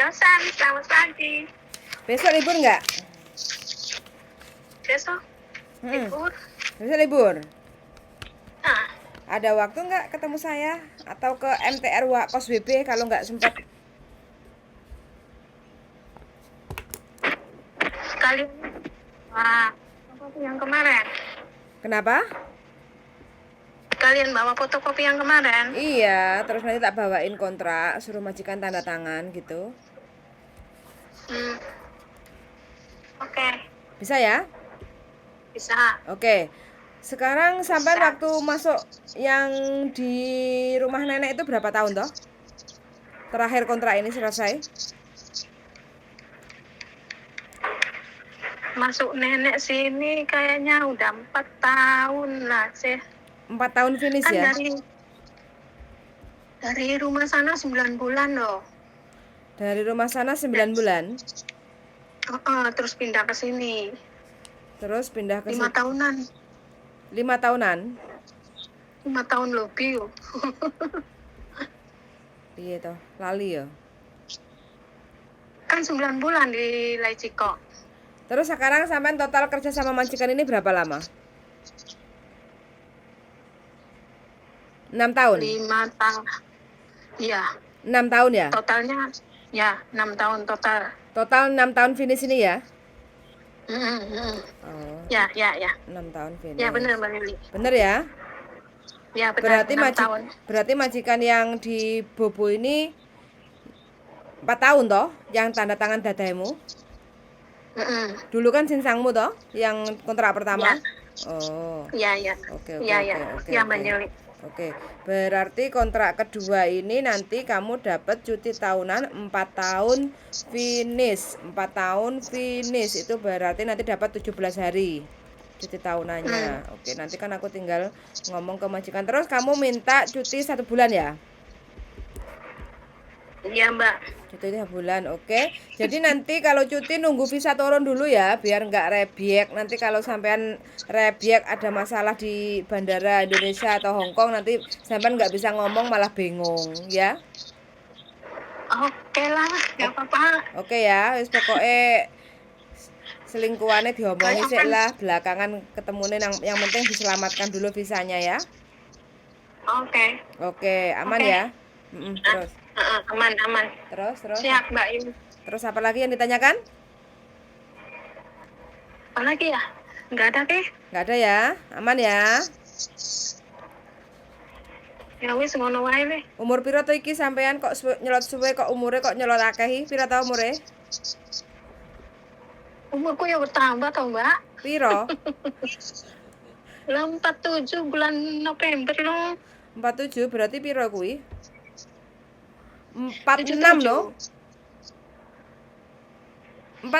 Dosan, selamat pagi. Besok libur nggak? Besok libur. Besok libur. Nah, Ada waktu nggak ketemu saya atau ke MTR Pos WB kalau nggak sempat? Sekali. Wah, fotokopi yang kemarin. Kenapa? Kalian bawa fotokopi yang kemarin. Iya, terus nanti tak bawain kontrak, suruh majikan tanda tangan gitu. Oke. Bisa ya? Bisa. Oke. Sekarang sampai Bisa. waktu masuk yang di rumah nenek itu berapa tahun toh? Terakhir kontrak ini selesai? Masuk nenek sini kayaknya udah 4 tahun lah sih. 4 tahun finish Kan ya? dari rumah sana 9 bulan loh. Dari rumah sana 9 bulan? Terus pindah ke sini. Terus pindah ke 5 sini. tahunan. 5 tahunan? 5 tahun lebih. Iya toh, lali ya. Kan 9 bulan di Laiciko. Terus sekarang sampean total kerja sama majikan ini berapa lama? 6 tahun? 5 tahun. Iya. 6 tahun ya? Totalnya ya 6 tahun total. Total 6 tahun finish ini ya? Oh. Ya, ya, ya. 6 tahun finish. Ya benar Mbak Lili. Benar ya? Ya benar. Berarti 6 tahun. Berarti majikan yang di Bobo ini 4 tahun toh yang tanda tangan dadaimu? Dulu kan sinsangmu toh yang kontrak pertama? Ya. Oh. Ya, ya. Oke, oke, Ya, ya. oke, Ya, oke. Mbak Lili. Oke, berarti kontrak kedua ini nanti kamu dapat cuti tahunan 4 tahun finish. 4 tahun finish itu berarti nanti dapat 17 hari cuti tahunannya. Oke, nanti kan aku tinggal ngomong ke majikan. Terus kamu minta cuti 1 bulan ya? Iya, Mbak. Cuti 1 bulan, oke. Jadi nanti kalau cuti nunggu visa turun dulu ya, biar nggak rebiek. Nanti kalau sampean rebiek ada masalah di bandara Indonesia atau Hong Kong, nanti sampean nggak bisa ngomong malah bingung, ya. Oke lah, nggak apa-apa. Oke ya, wis pokoknya selingkuhannya diomongi sih lah, belakangan ketemune yang penting diselamatkan dulu visanya ya. Oke. Oke, aman Oke. ya. Terus. Aman, aman. Terus, terus. Siap, Mbak Im. Terus apa lagi yang ditanyakan? Apa lagi ya? Nggak ada, ke? Nggak ada ya? Aman ya? Ya wis ngono wae le. Umur piro to iki sampean kok nyelot suwe kok umure kok nyelot akeh iki? Piro ta umure? Umurku ya bertambah toh, Mbak. Piro? Lah 47 bulan November loh. 47 berarti piro kuwi? 46 loh. 46.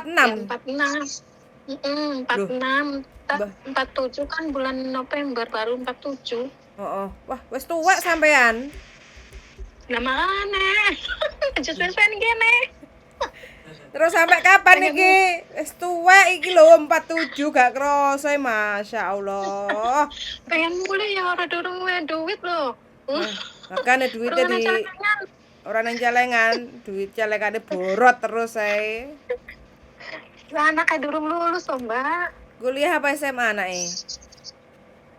Ya, 46. 46. 47 kan bulan November baru 47. Oh, wah, wis tuwek sampean. Lah makane. Aja suwe-suwen kene. Terus sampai kapan iki? Wis tuwek iki lho 47 gak kroso, Masya Allah. Pengen mulai ya ora durung duit lho. Makane duitnya di ora nang celengan, duit celengane borot terus ae. Lah anake durung lulus to, Mbak. Kuliah apa SMA anake?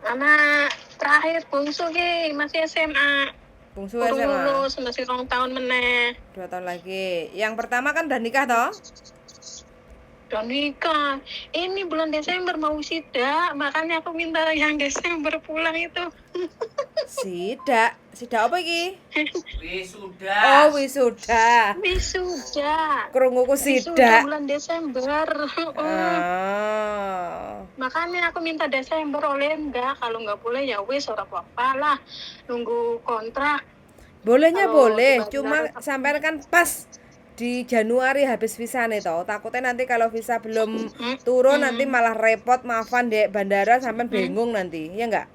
Anak terakhir bungsu ki masih SMA. Bungsu Durung SMA. lulus, masih 2 tahun meneh. 2 tahun lagi. Yang pertama kan udah nikah toh? Udah nikah. Ini bulan Desember mau sidak, makanya aku minta yang Desember pulang itu. Sidak, sidak apa iki? Wisuda. Oh, wisuda. Wisuda. Krunguku Wisuda sidak. bulan Desember. Oh. Makanya aku minta Desember oleh enggak, kalau enggak boleh ya wis ora apa-apa lah. Nunggu kontrak. Bolehnya Kalau boleh, tiba-tiba cuma sampean kan pas di Januari habis visa nih toh. Takutnya nanti kalau visa belum turun nanti malah repot maafan dek bandara sampean bingung nanti, ya enggak?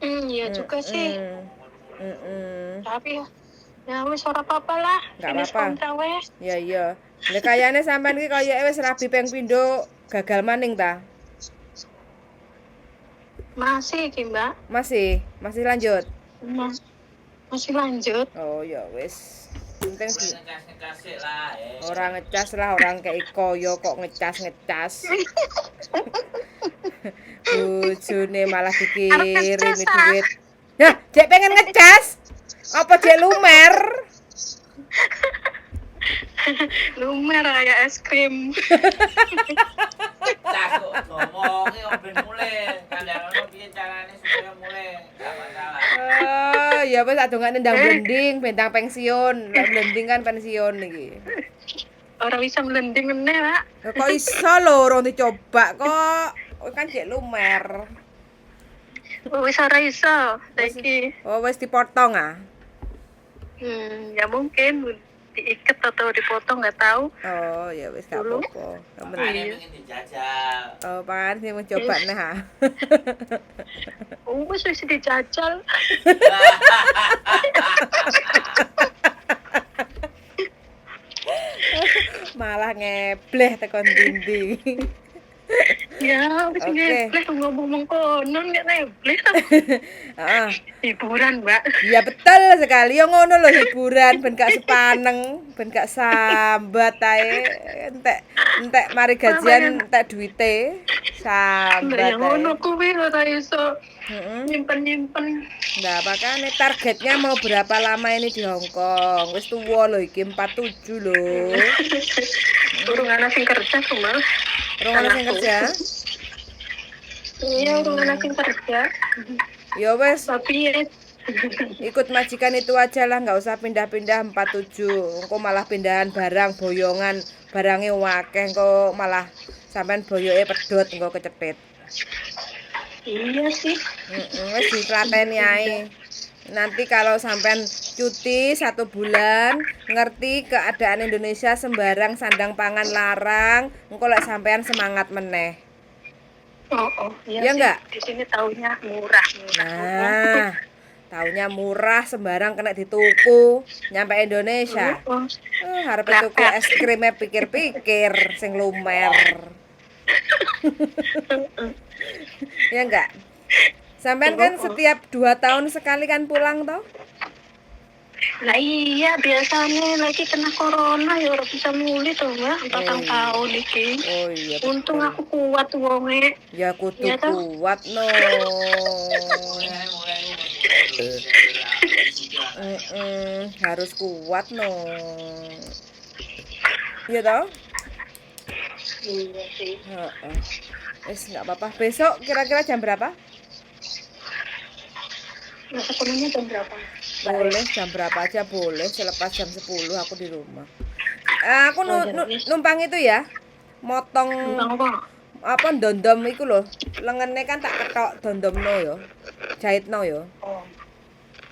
Iya juga sih. Tapi ya wis ora apa-apa lah. Nggak Finish apa-apa. kontrak wes. Ya iya. Lah kayane sampean iki koyoke wis rabi ping pindho gagal maning ta? Masih iki, Mbak. Masih, masih lanjut. Masih lanjut. Oh ya wis. Penting Mulai ngecas-ngecas sik lah. Eh. Ora ngecas lah, orang kayak koyo kok ngecas-ngecas. Bojone malah dikirimi ngecas, ah. duit. Nah, jek pengen ngecas? Apa jek lumer? Lumer kayak es krim. Ngecas kok ngomongi kok ben mulai. Kandhanono piye carane supaya mulai. Gak masalah. Oh, ya wis adongane ndang blending, bentang pensiun. Lek blending kan pensiun iki. Ora bisa mlending meneh, Pak. Lah kok iso lho urung dicoba kok. Oh, kan jek lumer. Wis ora iso saiki. Oh, wis dipotong ah. Ya mungkin diikat atau dipotong nggak tahu. Oh, ya wis gak Dulu. apa-apa. Yang penting- Makanya pengen dijajal. Oh, pangan sih mau coba nah. ah. Oh, wis wis dijajal. Malah ngebleh tekan dindi. Ya, wis Oke. ngebleh ngomong mengkonon nggak ngebleh. Heeh. Hiburan, Mbak. Iya betul sekali. Yo ngono lho hiburan ben gak sepaneng, ben gak sambat ae. Entek entek mari gajian entek duite. Lah Sambat ya ae. ngono kuwi ora iso Heeh. nyimpen-nyimpen. Nah, makanya targetnya mau berapa lama ini di Hong Kong? Wis tuwa lho iki 47 lho. Urung ana sing kerja cuma. Urung ana sing kerja? Iya, urung ana sing kerja. Ya wes, Tapi ya ikut majikan itu aja lah, nggak usah pindah-pindah 47. Engko malah pindahan barang boyongan, barangnya wakeh engko malah sampean boyoke pedhot engko kecepet. Iya sih. Wis ditlateni ae. Nanti kalau sampean cuti 1 bulan, ngerti keadaan Indonesia sembarang sandang pangan larang, engko lek sampean semangat meneh. Oh, oh, iya Ya sih. enggak? Di sini taunya murah, murah. Nah, taunya murah sembarang kena dituku nyampe Indonesia. Oh, oh. Arep tuku es krimnya pikir-pikir sing lumer. Ya enggak? Sampean kan setiap 2 tahun sekali kan pulang toh? Lah iya, biasanya lagi kena corona ya ora bisa mulih toh, Mbak. 4 Oh, iya. tahun iki. Oh iya. Untung betul. aku kuat wonge. Ya kudu Iya toh? kuat no. Mulai mulai mulai. Harus kuat no. Iya toh? Iya sih. Heeh. Wis nggak apa-apa. Besok kira-kira jam berapa? Masa sekolahnya jam berapa? Boleh jam berapa aja boleh. Selepas jam 10 aku di rumah. Aku Oh, ya wis. numpang itu ya. Motong Numpang apa? apa dondom iku lho. Lengene kan tak ketok dondomno yo. Jahitno yo. Oh.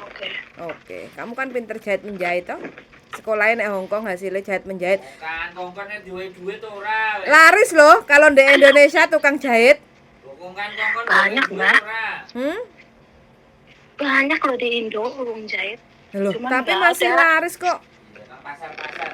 Oke. Oke, kamu kan pinter jahit menjahit toh? Sekolahnya nek Hong Kong hasilnya jahit menjahit. Bukan kongkone duwe duit ora. Laris loh kalau di Indonesia tukang jahit. Kongkon kongkon Banyak, Mbak. Hmm? Banyak loh di Indo urung jahit. Loh, Cuman tapi nggak masih ada. laris kok. Nang pasar-pasar.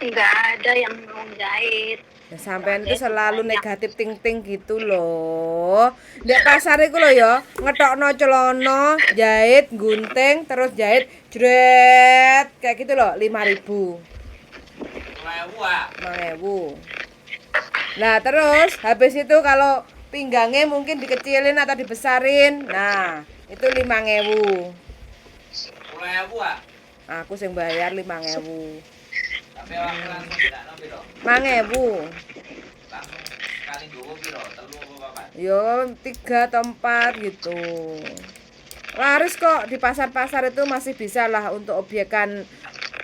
Nggak ada yang mau jahit. Ya, sampean itu selalu negatif ting-ting gitu loh. Ndek pasar iku lho ya, ngetokno celana, jahit, gunting, terus jahit jret kayak gitu loh, 5.000. 1000 ah. 5.000. Nah, terus habis itu kalau pinggangnya mungkin dikecilin atau dibesarin. Nah, itu 5.000. 10.000 ah. Aku sing bayar 5.000. Tapi awakmu langsung ndakno piro? 5.000. Langsung sekali nggowo piro? 3 apa papat? Yo 3 atau 4 gitu. Laris kok di pasar-pasar itu masih bisa lah untuk obyekan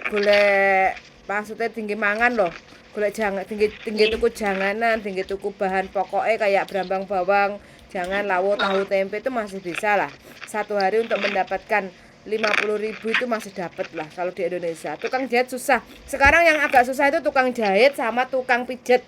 golek maksudnya tinggi mangan loh. Golek jangan tinggi tinggi tuku janganan, tinggi tuku bahan pokoknya kayak brambang bawang, jangan lawo tahu tempe itu masih bisa lah. Satu hari untuk mendapatkan 50.000 itu masih dapat lah kalau di Indonesia. Tukang jahit susah. Sekarang yang agak susah itu tukang jahit sama tukang pijet.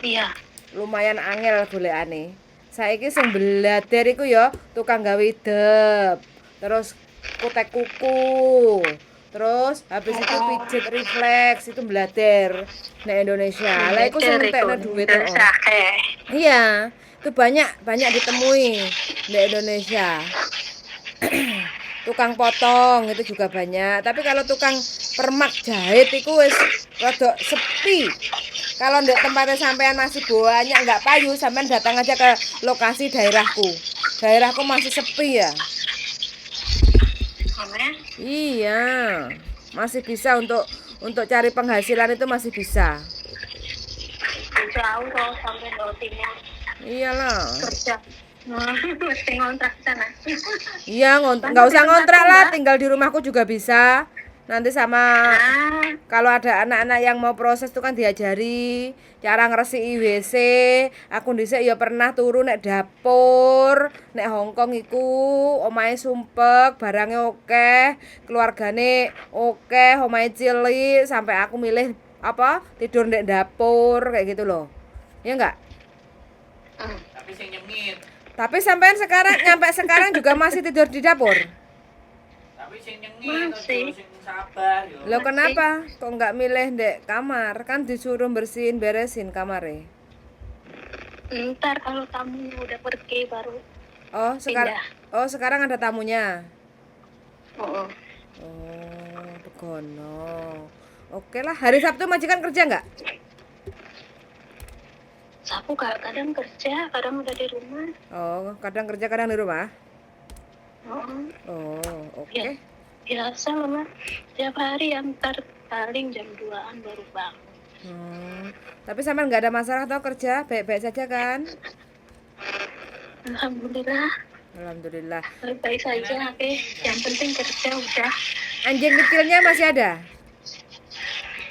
Iya. Lumayan angel golekane. Saiki sing belader iku ya tukang gawe idep. Terus kutek kuku. Terus habis itu pijet refleks itu belader nek Indonesia. Lah iku sing entekno duit Terus kok. akeh. Iya, itu banyak banyak ditemui di Indonesia. Tukang potong itu juga banyak. Tapi kalau tukang permak jahit itu wis rada sepi. Kalau ndek tempatnya sampean masih banyak nggak payu, sampean datang aja ke lokasi daerahku. Daerahku masih sepi ya. Mana? Iya, masih bisa untuk cari penghasilan itu masih bisa. Jauh loh sampai Jawa Timur Iyalah. kerja. Mesti ngontrak sana. Iya, nggak usah ngontrak lah, tinggal di rumahku juga bisa. Nanti sama kalau ada anak-anak yang mau proses tuh kan diajari cara ngresiki WC. Aku dhisik ya pernah turu nek dapur, nek Hongkong iku omahe sumpek, barangnya akeh, keluargane akeh, omahe cilik sampai aku milih apa? Tidur nek dapur kayak gitu loh. Ya enggak? Tapi sing nyengit. Tapi sampean sekarang nyampe sekarang juga masih tidur di dapur? Tapi sing nyengit Masih. ojo sing sabar yo. Loh kenapa? Kok nggak milih ndek kamar? Kan disuruh bersihin beresin kamare. Ntar kalau tamunya udah pergi baru Oh, sekarang pindah. Oh, sekarang ada tamunya. Oh, Oh, begono. Oke lah, hari Sabtu majikan kerja nggak? Aku kadang kerja, kadang udah di rumah. Oh, kadang kerja, kadang di rumah. Oh, Oh, oke. Ya. Biasa lah, Mbak. Tiap hari antar paling jam 2-an baru bangun. Tapi sampean nggak ada masalah atau kerja baik-baik saja kan? Alhamdulillah, Alhamdulillah. baik-baik saja. Oke, yang penting kerja udah. Anjing kecilnya masih ada?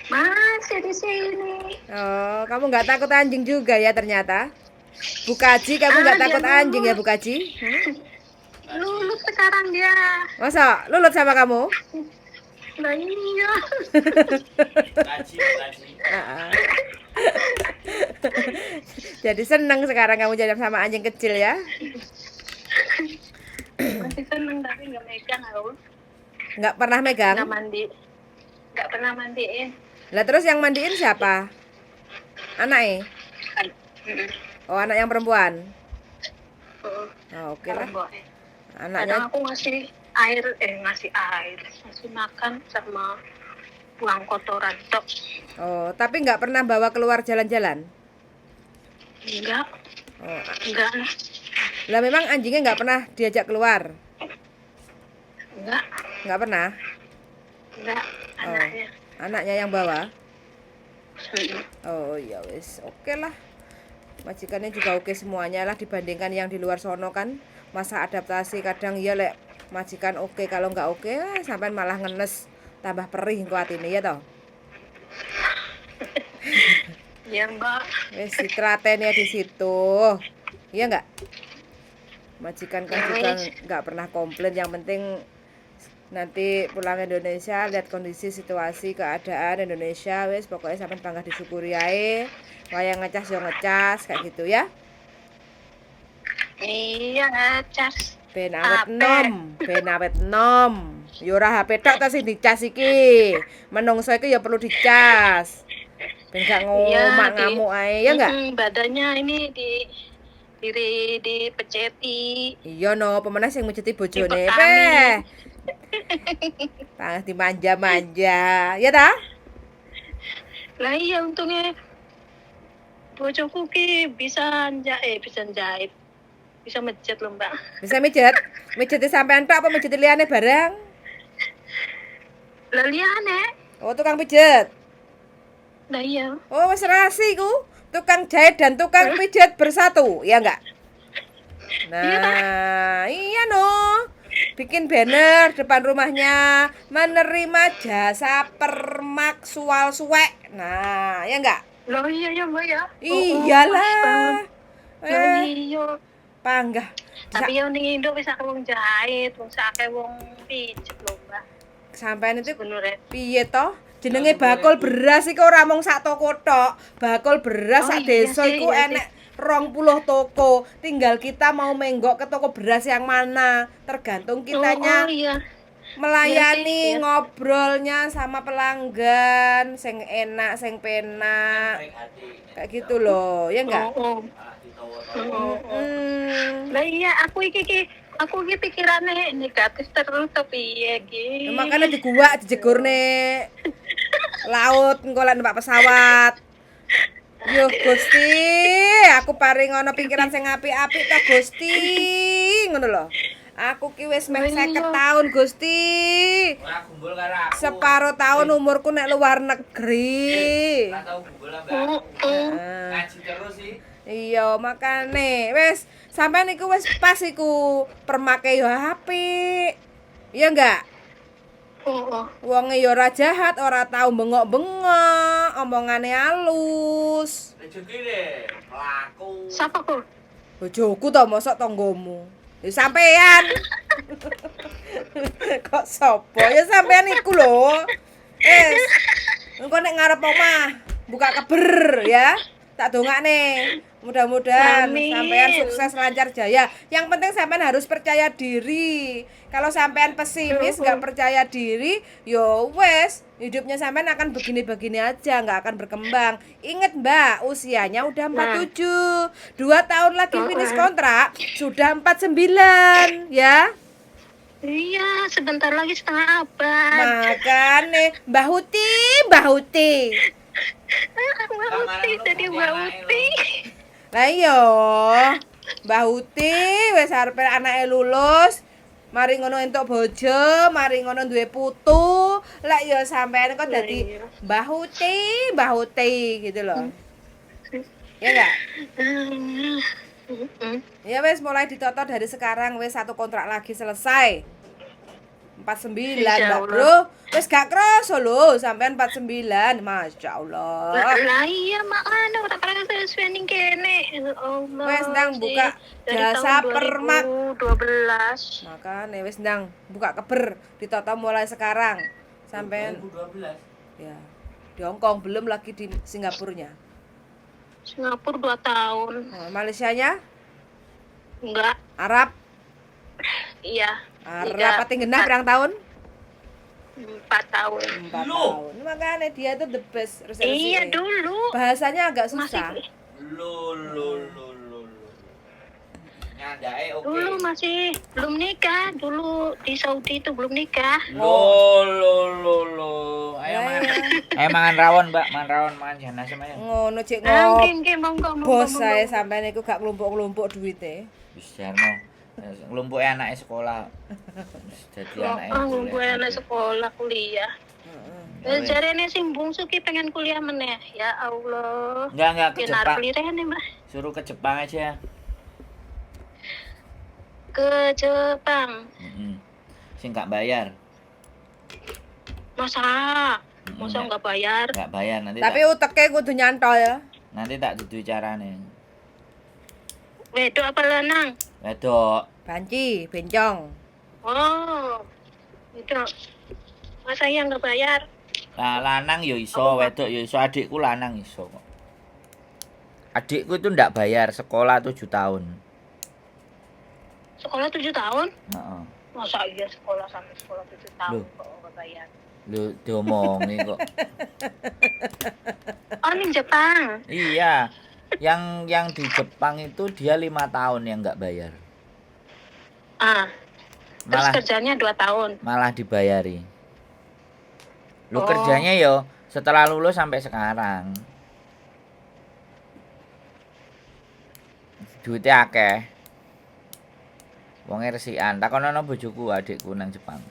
Masih di sini. Oh, kamu nggak takut anjing juga ya ternyata? Bu Kaji, kamu nggak Ah, takut dia anjing ya Bu Kaji? Hmm? Lulut sekarang dia. Masa lulut sama kamu? Nah iya. Kaji, kaji. Ah, ah. Jadi seneng sekarang kamu jalan sama anjing kecil ya? Masih seneng tapi nggak megang aku. Nggak pernah megang? Nggak mandi. Nggak pernah mandiin. Lah terus yang mandiin siapa? Anaknya? Oh, anak yang perempuan. Oh, Oh, oke lah. boleh. Anaknya Kadang aku ngasih air, ngasih makan sama buang kotoran tok. Oh, tapi nggak pernah bawa keluar jalan-jalan. Enggak, Oh, enggak, lah memang anjingnya nggak pernah diajak keluar. enggak, Nggak pernah. enggak anaknya. Anaknya yang bawa. Mm-mm. Oh iya wis, oke lah. Majikannya juga oke semuanya lah dibandingkan yang di luar sono kan. Masa adaptasi kadang ya lek majikan oke, kalau nggak oke sampai malah ngenes tambah perih engko atine ya toh. Iya, Mbak. Wis ditelaten ya di situ. Iya nggak? Majikan kan juga nggak pernah komplain, yang penting nanti pulang Indonesia lihat kondisi situasi keadaan Indonesia wis pokoknya sampean bangga disyukuri ae. Wayang ngecas yo ngecas kayak gitu ya. Iya, cas. Ben awet HP. nom, ben awet nom. Ya ora HP tok ta sing dicas iki. Menungso iki ya perlu dicas. Ben gak Iya, ngomak ngamuk ae ya enggak? Badannya ini di diri dipeceti. Iya no, pemenang sing mijeti bojone. Dipekami. Peh. Pangas dimanja-manja, ya ta? Lah iya untungnya bojoku ki bisa njahit, bisa njahit. Bisa mejet loh, Mbak. Bisa mijet? Mijeti sampean tok apa mijeti liyane barang? Lah liyane. Oh, tukang pijet. Lah iya. Oh, wis serasi iku. Tukang jahit dan tukang pijet bersatu, ya enggak? Nah, iya no. Bikin banner depan rumahnya menerima jasa permak sual suwek. Nah, ya enggak? Loh iya ya, Mbak ya. Oh, oh, pas Iyalah. banget. Loh Eh, iya. panggah. Tapi yo ning Indo wis akeh wong jahit, wong akeh wong pijet lho, Mbak. Sampean itu Sebenarnya. piye toh? Jenenge bakul beras iku ora mung sak toko tok. Bakul beras Oh, sak iya desa sih, iku iya enek 20 toko. Tinggal kita mau menggok ke toko beras yang mana, tergantung kitanya Oh, oh iya. melayani, Iya sih, iya. ngobrolnya sama pelanggan, sing enak, sing penak. Baik hati. Kayak gitu loh, ya enggak? Oh, oh. Malah ditawa-tawa. Oh, oh. Hmm. Lah iya, aku iki ki Aku ki pikirane negatif terus to piye ki? Ya, makanya diguwak dijegurne laut engko lek numpak pesawat. Yo Gusti, aku paring ana pikiran sing apik-apik ta Gusti, ngono lho. Aku ki wis meh 50 tahun Gusti. Ora gumbul karo aku. Separo tahun umurku nek luar negeri. Ora tau gumbul ambek aku. Heeh. Nah. Ngaji terus sih. Iya, makane wis sampean iku wis pas iku permake yo apik. Iya enggak? Heeh. Wonge ya ora jahat, ora tau bengok-bengok, omongane halus. Rezeki deh, mlaku. Sapa ku? Bojoku to mosok tanggomu. Ya sampean. Kok sapa? Ya sampean iku lho. Wis. Engko nek ngarep omah buka keber ya. Tak dongakne. Mudah-mudahan Amin. sampean sukses lancar jaya. Yang penting sampean harus percaya diri. Kalau sampean pesimis nggak percaya diri, yo wes hidupnya sampean akan begini-begini aja, nggak akan berkembang. Ingat Mbak, usianya udah 47. 2 tahun lagi finish kontrak, sudah 49 ya. Iya, sebentar lagi setengah abad. Makane Mbah Uti, Mbah Uti. Mbak Uti, jadi Mbak Uti. Lah iya, Mbah Uti wis arepe anake lulus, mari ngono entuk bojo, mari ngono duwe putu, lek ya sampean kok dadi Iya. Mbah Uti, Mbah Uti gitu loh. Ya enggak? Heeh. Ya wis mulai ditoto dari sekarang wis satu kontrak lagi selesai. 49 Insya Mbak Allah. Bro. Wis gak kroso lho sampean 49. Masya Allah. Lah iya makane ora pernah sesuai ning kene. Ya Allah. Wes, ndang sih. buka Dari jasa tahun permak. 2012. Makane wis ndang buka keber ditata mulai sekarang. Sampean 2012. ya di Hong Kong belum lagi di Singapurnya. Singapura 2 tahun. Nah, Malaysianya Enggak. Arab, Iya. Arab Tiga, pati genah pirang tahun? 4 tahun. 4 Loh. tahun. Makanya dia itu the best resolusi. Iya dulu. Bahasanya agak susah. Masih Lo lo lo lo lo. Nyandake oke. dulu masih belum nikah, dulu di Saudi itu belum nikah. Lo lo lo lo. Ayo Ya, mangan. ya. Ayo mangan rawon, Mbak. Mangan rawon, mangan jangan asem ayo. Ngono cek Ah, ngop. nggih, nggih, monggo, monggo. Bos monggo. saya sampean iku gak nglumpuk-nglumpuk duwite. Wis jarno. Nglumpuke anake sekolah. Wis dadi anake. Oh, nunggu anak sekolah kuliah. Heeh. Eh, jarene sing bungsu ki pengen kuliah meneh. Ya Allah. Enggak ke Ki arep Jepang. lirene, Mbak. Suruh ke Jepang aja. Ke Jepang. Heeh. Sing gak bayar. Masa? Masa nggak bayar? Gak bayar nanti. Tapi tak, uteke kudu nyantol ya. nanti tak dudu carane. Wedok apa lanang? Wedok. Banci, bencong. Oh. Wedok. Masa iya nggak bayar? Lah lanang yo iso, wedok yo iso, adikku lanang iso kok. Adikku itu ndak bayar sekolah 7 tahun. Sekolah 7 tahun? Heeh. Masa iya sekolah sampai sekolah 7 tahun Loh. kok nggak bayar? Lu diomongi kok. Oh, ning Jepang. Iya. Yang di Jepang itu dia 5 tahun yang nggak bayar. Ah, terus Malah kerjanya 2 tahun. malah dibayari. Lu Oh. kerjanya yo setelah lulus sampai sekarang. Duitnya akeh. Wonge resikan. Takonono bojoku adikku nang Jepang.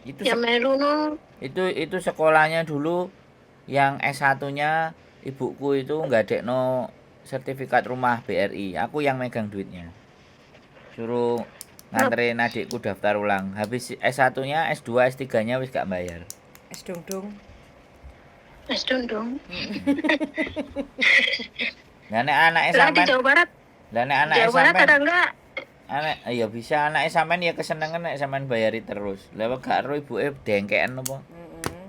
Itu Ya melu no. itu sekolahnya dulu yang S1-nya ibuku itu nggak no sertifikat rumah BRI. Aku yang megang duitnya. Suruh nganterin adikku daftar ulang. Habis S1-nya, S2, S3-nya wis gak bayar. Es dong-dong. Wis dundung. Lah nek anake Lah di sampean, Jawa Barat, lah nek anake Jawa Barat sampean, ada enggak? anak ya bisa anake sampean ya kesenengan nek sampean bayari terus. Lah kok gak ero ibuke dengkeken apa? Heeh.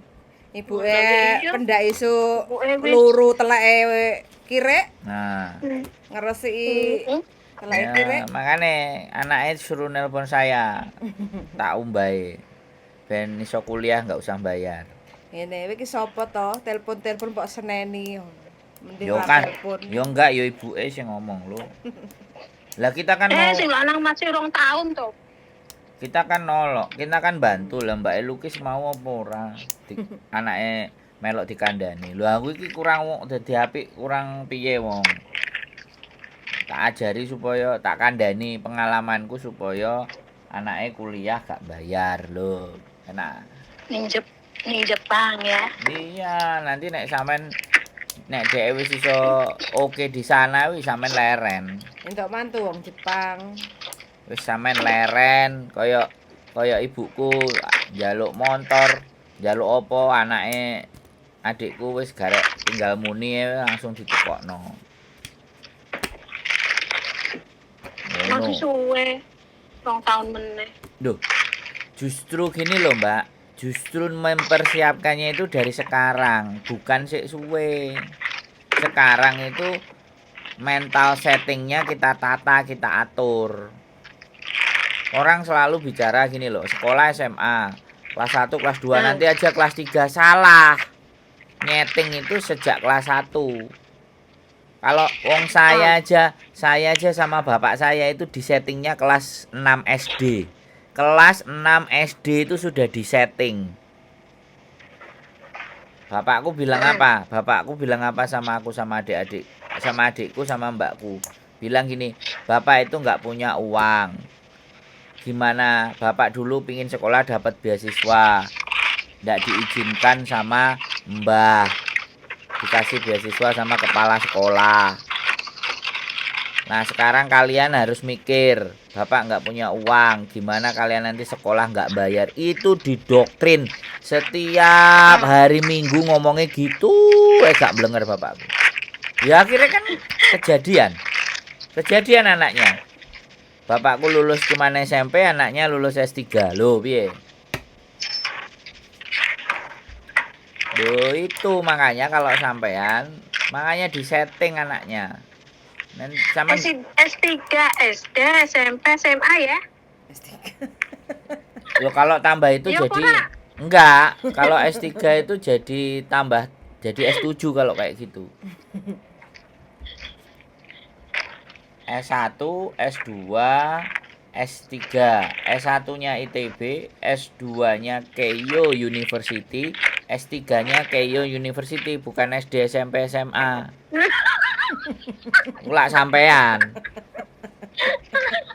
Ibuke Lah, iya. pendak isu Ibuke wis. luru teleke kirek Nah, ngresiki Heeh. teleke ya, kirek. makane anake suruh nelpon saya. Tak umbahe. Ben iso kuliah nggak usah bayar. Ngene iki sapa to? Telepon-telepon mbok seneni. Mending Yo ra kan, telepon. yo enggak yo ibuke sing ngomong lho. Lah kita kan mau Sing lanang masih 2 tahun to. Kita kan nolong, kita kan bantu lah. Mbak lukis mau apa ora? Anake melok dikandani. Lho, aku iki kurang dadi apik, kurang piye wong. Tak ajari supaya tak kandani pengalamanku supaya anake kuliah gak bayar lho. Enak. Ning Jepang ya. Iya, nanti nek sampean, nek dhek wis iso oke di sana, wis sampean leren. Entuk mantu wong Jepang. Wis sampean leren kaya kaya ibuku njaluk motor, njaluk apa, anake adikku wis garek tinggal muni langsung ditukokno. Masih Ngono. suwe. 2 tahun meneh. Duh, justru gini loh, Mbak, justru mempersiapkannya itu dari sekarang, bukan sik suwe. Sekarang itu mental settingnya kita tata, kita atur. Orang selalu bicara gini loh, sekolah SMA, kelas 1, kelas 2, nanti aja kelas 3, salah. Nyeting itu sejak kelas 1. Kalau wong saya aja sama bapak saya itu di settingnya kelas 6 SD. Kelas 6 SD itu sudah di setting. Bapakku bilang apa? Bapakku bilang apa sama aku, sama adik-adik, sama adikku, sama mbakku. Bilang gini, "Bapak itu nggak punya uang. Gimana? Bapak dulu pingin sekolah dapat beasiswa. Nggak diizinkan sama mbah. Dikasih beasiswa sama kepala sekolah. Nah, sekarang kalian harus mikir, bapak nggak punya uang, gimana kalian nanti sekolah nggak bayar?" Itu didoktrin setiap hari Minggu ngomongnya gitu, gak blenger bapakku. Ya akhirnya kan kejadian. Kejadian anaknya. Bapakku lulus cuma SMP, anaknya lulus S3. Loh, piye? Loh, itu makanya kalau sampean, makanya disetting anaknya. Dan sama S3, SD, SMP, SMA ya. S3. Loh, kalau tambah itu Ya, jadi ora. enggak, kalau S3 itu jadi tambah jadi S7 kalau kayak gitu. S1, S2, S3. S1-nya ITB, S2-nya Keio University, S3-nya Keio University, bukan SD, SMP, SMA. Ulak sampean.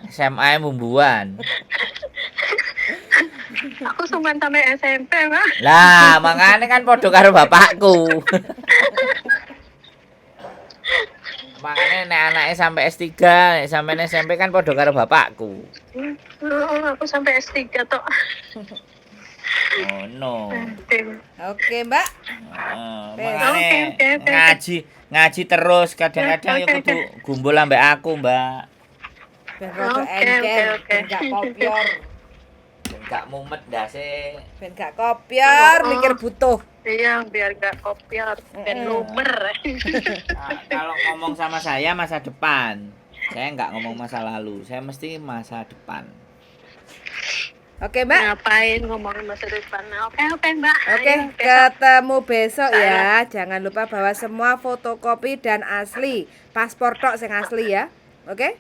SMA bumbuan. Aku cuma sampai SMP, Mbak. Lah, makanya kan podo karo bapakku. Makanya nek anaknya sampai S3, nek sampai SMP kan podo karo bapakku. Oh, aku sampai S3 tok. Oh no. Oke, Mbak. Heeh, Oke, makanya oke. ngaji terus kadang-kadang ya Oke, kudu gumbul ambek aku, Mbak. Ben rada Oke, engker, oke, oke. ben gak kopior, Ben gak mumet ndase. ben gak kopior, Oh. mikir butuh. Iya, biar gak kopior, ben lumer. Nah, kalau ngomong sama saya masa depan. Saya nggak ngomong masa lalu, saya mesti masa depan. Oke, Mbak. Ngapain ngomongin masa depan? Oke, oke, Mbak. Oke, Ayo, besok. ketemu besok ya. Jangan lupa bawa semua fotokopi dan asli. Paspor tok sing asli ya. Oke?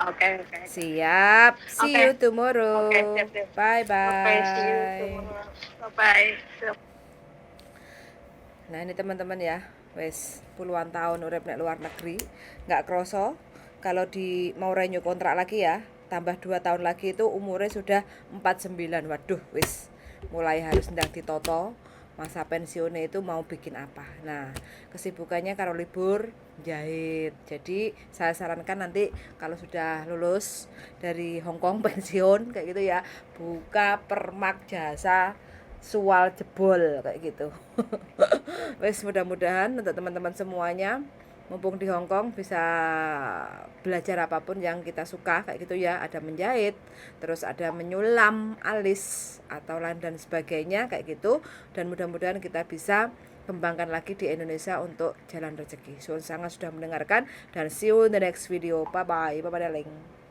Oke, oke. Siap. See Oke. you tomorrow. Oke, siap, siap. Bye bye. Oke, see you tomorrow. Bye-bye. Nah, ini teman-teman ya, wes puluhan tahun urip nek luar negeri, nggak kroso kalau di mau renew kontrak lagi ya, tambah 2 tahun lagi itu umurnya sudah 49. Waduh, wis mulai harus ndang ditoto masa pensiunnya itu mau bikin apa. Nah, kesibukannya kalau libur jahit. Jadi saya sarankan nanti kalau sudah lulus dari Hong Kong pensiun kayak gitu ya, buka permak jasa sual jebol kayak gitu. Wes mudah-mudahan untuk teman-teman semuanya mumpung di Hong Kong bisa belajar apapun yang kita suka kayak gitu ya. Ada menjahit, terus ada menyulam alis atau lain dan sebagainya kayak gitu. Dan mudah-mudahan kita bisa kembangkan lagi di Indonesia untuk jalan rezeki. Suwun sangat sudah mendengarkan dan see you in the next video. Bye bye. Bye bye darling.